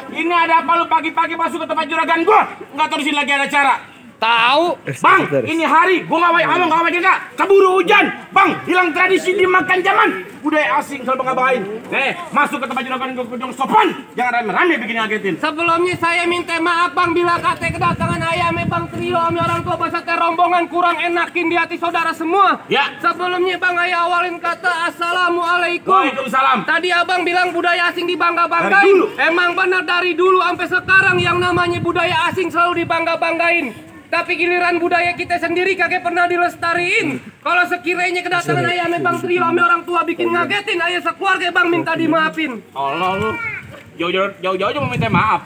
Ini ada apa lu pagi-pagi masuk ke tempat juragan gua? Nggak tahu di sini lagi ada acara. Tahu, Bang, ini hari gua nggak ngomong kita. Keburu hujan, bang. Hilang tradisi dimakan zaman. Budaya asing selalu ngabain. Masuk ke tempat juragan gua kujung sopan. Jangan rame-rame bikin ngagetin. sebelumnya saya minta maaf bang bila kata kedatangan ayam bang trio sama orang tua beserta rombongan kurang enakin di hati saudara semua. Ya. Sebelumnya bang ayah awalin kata assalamualaikum. Waalaikumsalam. Tadi abang bilang budaya asing Dari dibangga-banggain. dulu. Emang benar dari dulu sampai sekarang yang namanya budaya asing selalu dibangga-banggain. Tapi giliran budaya kita sendiri kagak pernah dilestariin. Kalau sekiranya kedatangan ayam bang trio sama orang tua bikin ngagetin, ayah sekeluarga bang minta dimaafin. Allah lu. Jauh-jauh mau minta maaf.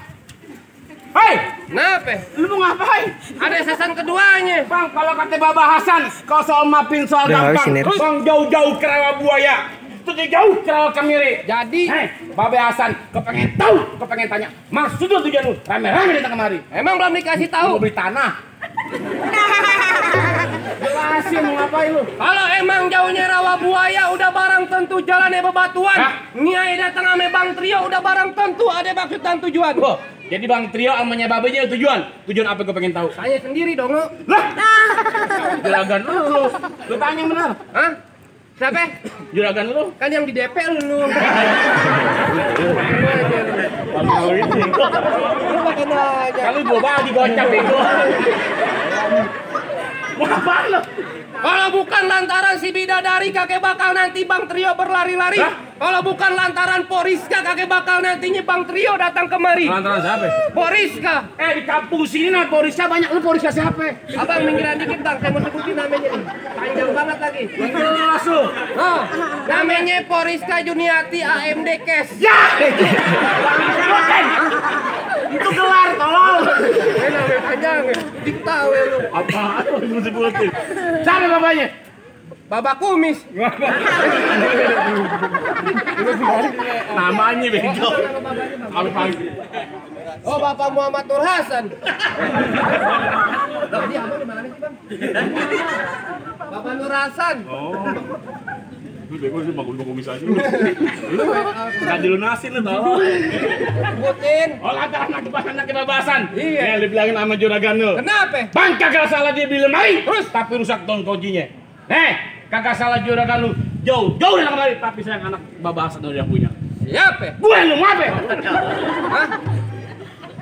Hei, Kenapa? lu mau ngapain? Ada sesan keduanya. Bang, kalau kata Baba Hasan, kalau soal maafin soal gampang. Terus bang jauh-jauh ke rawa buaya. Terus jauh ke rawa kemiri. Jadi, Baba Hasan, kepengen tahu, kepengen tanya. Maksudnya tujuan lu, rame-rame datang kemari. emang belum dikasih tahu. Mau beli tanah. Jelasin mau ngapain lu? Kalau emang jauhnya rawa buaya udah barang tentu jalannya bebatuan. Hah? Nyai datang ame bang trio udah barang tentu ada maksud dan tujuan. Oh, jadi bang trio amanya babanya tujuan. Tujuan apa gue pengen tahu? Saya sendiri dong. Lu. Lah, juragan lu. Lu tanya yang benar. Hah? Siapa? Juragan lu. Kan yang di DP lu. Lu makan aja. Kalau gua bagi gocap bego. Mau apaan lu? Kalau bukan lantaran si bidadari kakek bakal nanti bang trio berlari-lari. Kalau bukan lantaran Poriska kakek bakal nantinya bang trio datang kemari. Lantaran siapa? Poriska. Di kampung sini nah Poriska banyak. Lu Poriska siapa? Abang minggiran dikit bang, saya mau sebutin namanya nih. Panjang banget lagi. Jelas lu. Oh, namanya Poriska Juniati AMD Cash. Ya! Itu gelar, tolong. Namanya panjang, diktahu ya lu. Apaan lu sebutin? Siapa bapaknya? Babak kumis. Namanya bego. Apa pagi? Oh, Bapak Muhammad Nur Hasan. Tadi abang di mana sih bang? Bapak Nur Hasan. Oh. Lu bego sih bangun kumis aja. Enggak dilunasin lu tau. Sebutin. Oh, lantaran anak kebebasan. Iya. Yang dibilangin sama juragan lu. Kenapa? Bang kagak salah dia beli lemari, terus tapi rusak tongkojinya. Kagak salah juragan lu. Jauh-jauh yang kemari, tapi sayang anak babasan yang punya. Siapa? Gue lu ngapain? Hah?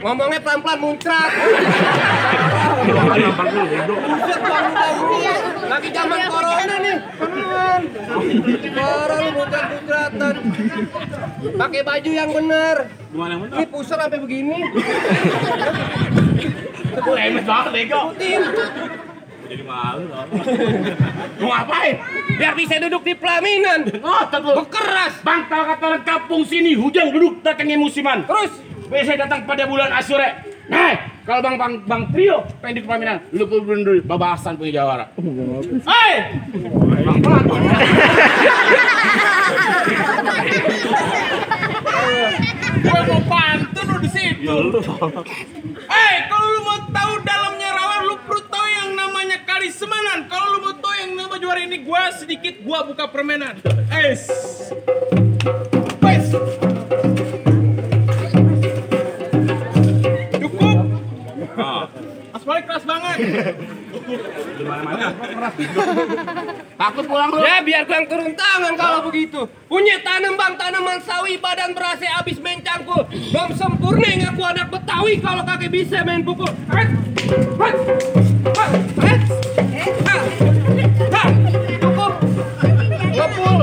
Ngomongnya pelan-pelan muncrat. Buset bang, lagi zaman corona nih. Teman. Parah lu muncrat-muncratan. Pakai baju yang bener. Gimana yang bener? Ini pusar sampai begini. Gue lemes banget bego. Sebutin. Jadi malu loh. Mau ngapain? Biar bisa duduk di pelaminan. Ngotot lu. Bekeras. Bang, kalau kata orang kampung sini hujan duduk datangnya musiman. Terus Biasanya datang pada bulan Asyure. Kalau bang trio pengen di pelaminan, lu kudu dulu babasan punya jawara. Bang pelan. Gue mau pantun lu di situ. Kalau lu mau tahu dalamnya rawa, lu perlu tahu yang namanya kali Semanan. Kalau lu mau tahu yang nama juara ini, gua buka permainan. Cukup. Asbalik keras banget. Gimana? Takut pulang lu. ya biar gua yang turun tangan kalau begitu. Punya tanam bang, tanaman sawi badan berasa abis main cangkul. Belum sempurna ngaku anak Betawi kalau kagak bisa main pukul. Cukup. Ngepul.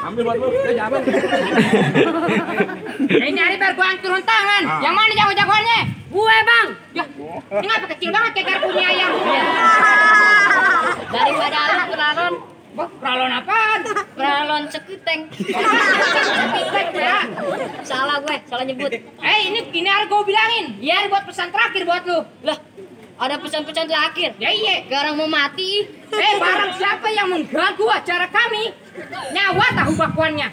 Ambil buat lu. Jangan. Nyari biar gua yang turun tangan. Yang mana jago-jagoannya? Gue bang. Ya, ini ngapa kecil banget kayak garpunya ayam. Daripada anak peralon. Peralon apaan? Peralon sekuteng. Sekuteng ya. Salah gue, salah nyebut. Ini harus gue bilangin. Biar buat pesan terakhir buat lu. Lah, ada pesan-pesan terakhir. Ya iya. Garang mau mati. Barang siapa yang mengganggu acara kami, nyawa tahu bakuannya.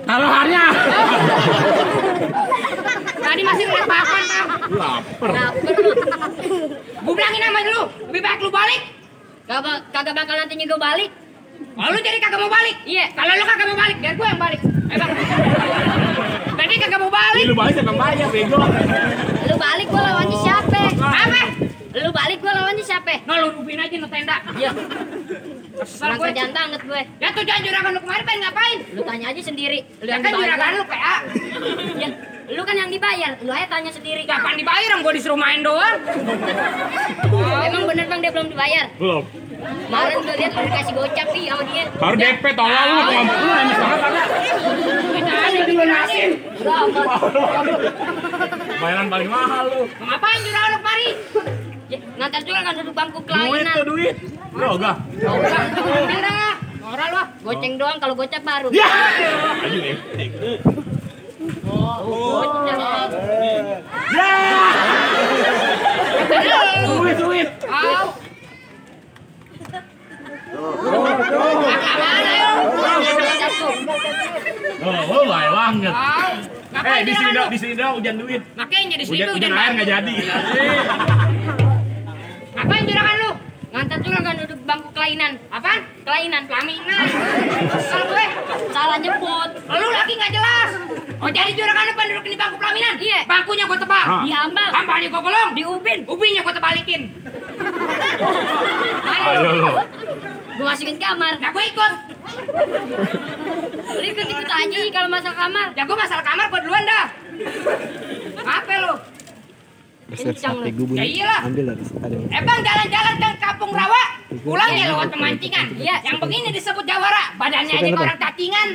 Taruhannya. Tadi masih ngeliat bakwan tau. Lapar. Gue bilangin sama lu, lebih baik lu balik. Kagak bakal nantinya gue balik. Oh lu jadi kagak mau balik? Iya. Kalau lu kagak mau balik, biar gue yang balik. Bang. Berarti kagak mau balik. Lu balik siapa bayar bego. Lu balik gua lawannya siapa? Apa? Lu balik gua lawannya siapa? No, lu rubin aja no tenda. Iya. Kesel Orang gue. kerjaan banget gue. Ya tuh jangan juragan lu kemarin pengen ngapain? Lu tanya aja sendiri. Lu Ya yang kan juragan dibayar. lu PA. Ya, lu kan yang dibayar. Lu aja tanya sendiri. Kapan dibayar? Gue disuruh main doang. Emang bener bang dia belum dibayar? Belum. Kemarin gue lihat lu dikasih gocap nih sama dia. Baru DP tolong lu ngomong lu nangis banget kagak. Kita aja dilunasin. Udah amat. Bayaran paling mahal lu. Ngapain juragan lu kemari? Ya, ngantar juga kan duduk bangku Duit kelainan. tuh duit. Lu ogah. Ambil dah. Orang lu. Goceng doang kalau gocap baru. Ya. Gocap. Ya. Duit. Au. Mana ya? Gocap tuh. Oh, baik banget. Au. Ngapain Di sini juragan dong, lu? di sini dong hujan duit. Makanya di sini Hujan tuh hujan air enggak jadi. Ngapain juragan lu? Ngantar juga kan duduk bangku kelainan. Apaan? Kelainan. Pelaminan. Kesel gue. Salah nyebut. Lu lagi nggak jelas. Oh jadi juragan lu pengen duduk di bangku pelaminan? Iya. Bangkunya gue tebal. Ah. Diambal. Hambalnya gue gulung. Diubin. Ubinya gue tebalikin. Ayo lu. Gue masukin kamar. Nah gue ikut. Lu ikut aja nih kalau masalah kamar. Ya gue masalah kamar gue duluan dah. Apa lu? Kencang lu. gue bunyi. Ya iyalah. Ambil lah ada. Bang jalan-jalan ke kampung rawa. Pulangnya lewat pemancingan. Iya. Yang begini disebut jawara. Badannya aja kayak orang cacingan.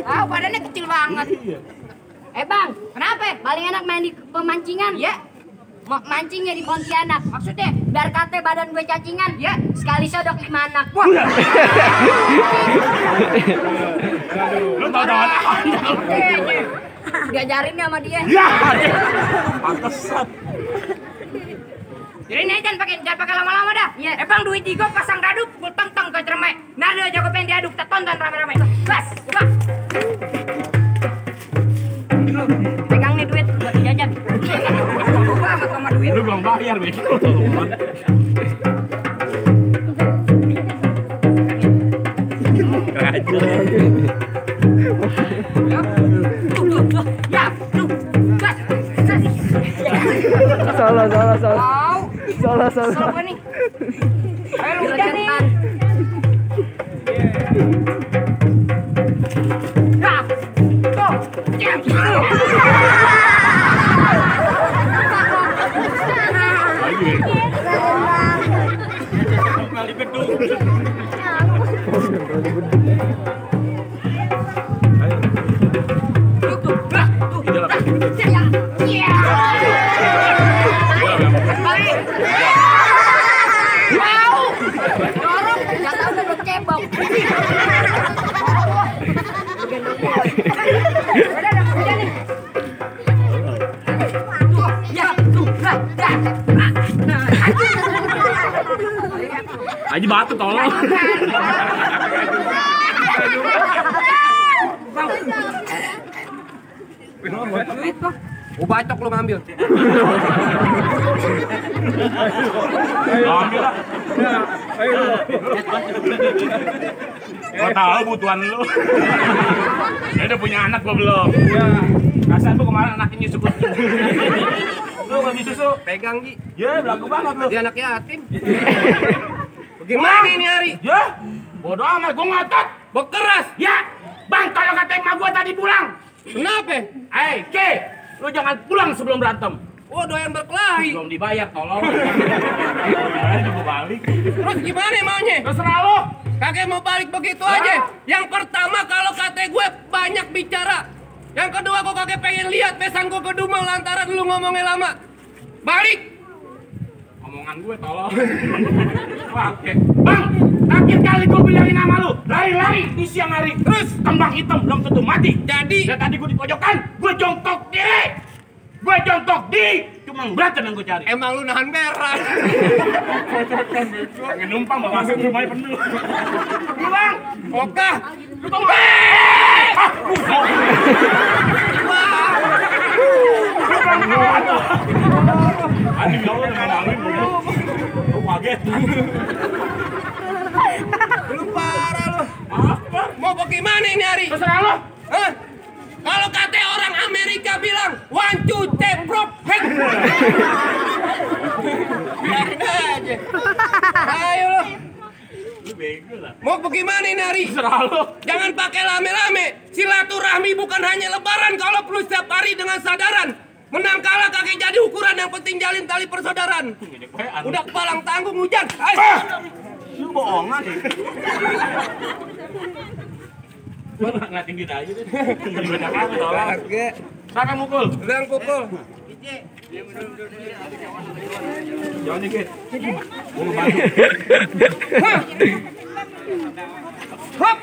Ah badannya kecil banget. Bang, Kenapa? paling enak main di pemancingan. Ya. Mancingnya di Pontianak. Maksudnya? Biar kate badan gue cacingan. Ya. Sekali sodok 5 anak. Wah. Lu tahu-tahu Diajarin sama dia. Ya. Pantesan. Jadi ini jangan pakai lama-lama dah. Iya. Bang duit digo pasang dadu, gue tong ke cermek. Nada jago pengen diaduk, kita tonton rame-rame. Bas, coba. Pegang nih duit buat jajan. Gua amat sama duit. Lu belum bayar bego. Ya, tuh. Bas. Salah. Au. Salah. Kesel gue nih. Ayo lu udah nih. Ya. Tuh. Ya. Kali gedung. Tuh, tuh. Lah, tuh. Ya. Mau. Dorong, enggak tahu udah belum cebok. Udah nih. Ya, tuh. Lah, dah. Aji batu tolong. Gua bacok lu ngambil. Ambil lah. Gua tahu butuhan lu. Dia udah punya anak gua belum. Iya. Kasihan lu kemarin anaknya nyusu kucing. Lu belum disusu. Pegang Ji. Ya, belagu banget lu. Dia anak yatim. Bagaimana ini hari? Ya, bodoh amat gua ngotot. Bekeras. Ya, Bang, kalau kata emak gua tadi pulang. Kenapa? Ke, lu jangan pulang sebelum berantem. Oh, doyan berkelahi. Belum dibayar, tolong. Dibayar juga balik. Terus gimana maunya? Terserah lu. Kakek mau balik begitu aja. Yang pertama kalau kata gue banyak bicara. Yang kedua kok kakek pengen lihat pesan gue kedumel lantaran lu ngomongnya lama. Balik. Omongan gue tolong. Oke. Bang, terakhir kali gue bilangin sama lu, lari-lari di siang hari. Terus kembang hitam belum tentu mati. Jadi Dan tadi gue di pojokan, gue jongkok diri. Gue jongkok di, cuma berantem yang gue cari. emang lu nahan berak. Pengen numpang bawa masuk rumahnya penuh. Bilang, Oke. lu tau gak? Ani ya Allah dengan maluin lu kaget. Lu parah lu. Apa? Mau bagaimana ini hari? Terserah lo. Hah? Kalau kata orang Amerika bilang, 1, 2, 3, prop, heng. Biarin aja. Ayo lo. Mau bagaimana ini hari? Terserah lo. Jangan pakai lame-lame. Silaturahmi bukan hanya lebaran kalau perlu setiap hari dengan sadaran. Menang kalah kakek jadi ukuran, yang penting jalin tali persaudaraan. Udah kepalang tanggung hujan. Ayo. Lu bohongan ya. Nggak tinggi aja deh. Daripada kamu tolong. Siapa yang mukul? Lu yang pukul. Jangan dikit. Hop.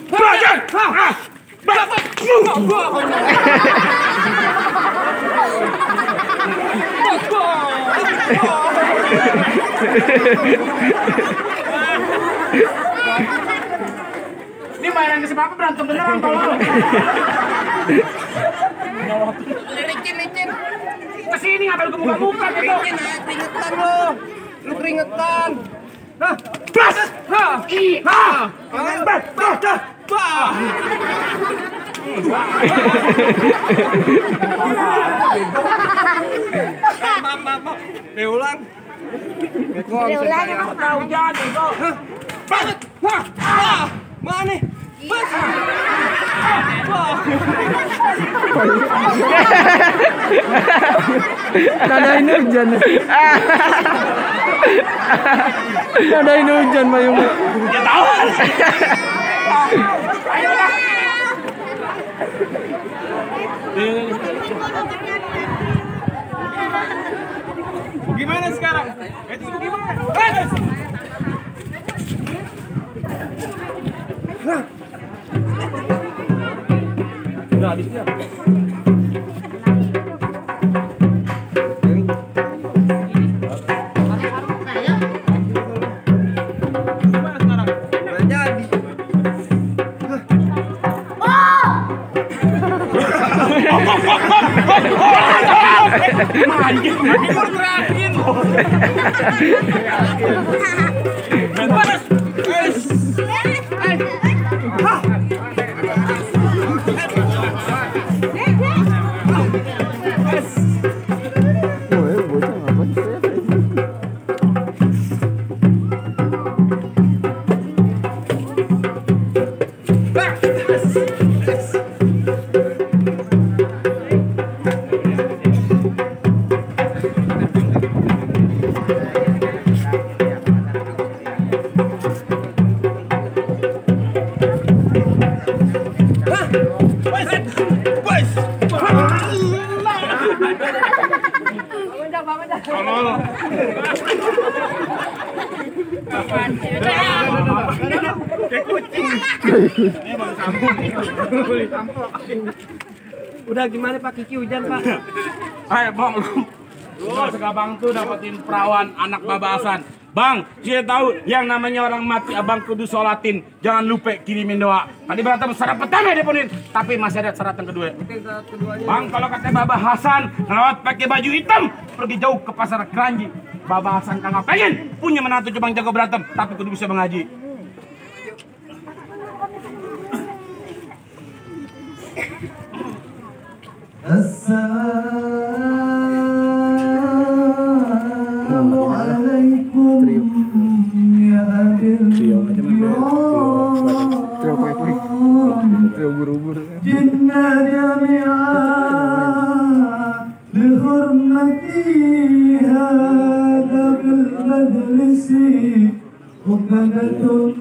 Belajar! Ini mainan ke seberapa berantem beneran tolong. Licin. Kesini ngapain lu buka-buka gitu? Licin, keringetan lo. Lu keringetan. Hah? Bas! Hah? Bah! Maaf. Ulang. Ulang. Tahu jadi kok. Banget. Hah? Mana? Bas. Nadain hujan. Nadain hujan Mayung. Ya tahu. Ayo lah. Gimana sekarang? Itu gimana? Udah habis ya. Jadi. Anjing, timur terakhir. Udah gimana Pak Kiki hujan Pak? Ayo Bang, lu segabang tuh dapetin perawan anak babasan. Bang, saya tahu yang namanya orang mati abang kudu sholatin. Jangan lupa kirimin doa. Tadi berantem syarat pertama dipenuhin, tapi masih ada syarat yang kedua. Bang, kalau kata Baba Hasan ngelawat pakai baju hitam, pergi jauh ke pasar Keranji. Baba Hasan kagak pengen punya menantu cuma jago berantem, tapi kudu bisa mengaji. Assalamualaikum ya trio ubur-ubur jinna jami'a lihurmati hadha bil majlisi hukmadatun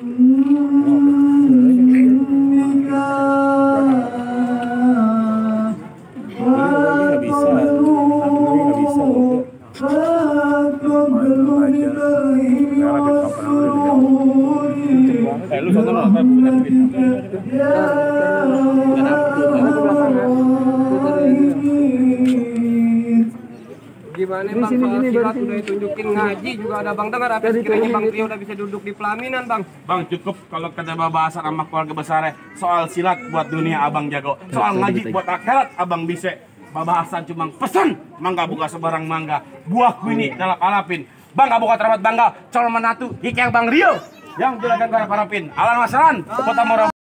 Gimana Bang, soal silat udah ditunjukin, ngaji juga ada Bang dengar, apa sekiranya Bang Trio udah bisa duduk di pelaminan Bang? Bang, cukup kalau kata Baba Hasan sama keluarga besarnya. Soal silat buat dunia abang jago, soal ngaji buat akhirat abang bisa. Baba Hasan cuma pesan, mangga buka sebarang mangga. Buahku ini dalap alapin, bangga buka teramat bangga calon menantu Ikeng Bang Rio yang juragan para parapin. Alan Masaran, Kota Morong.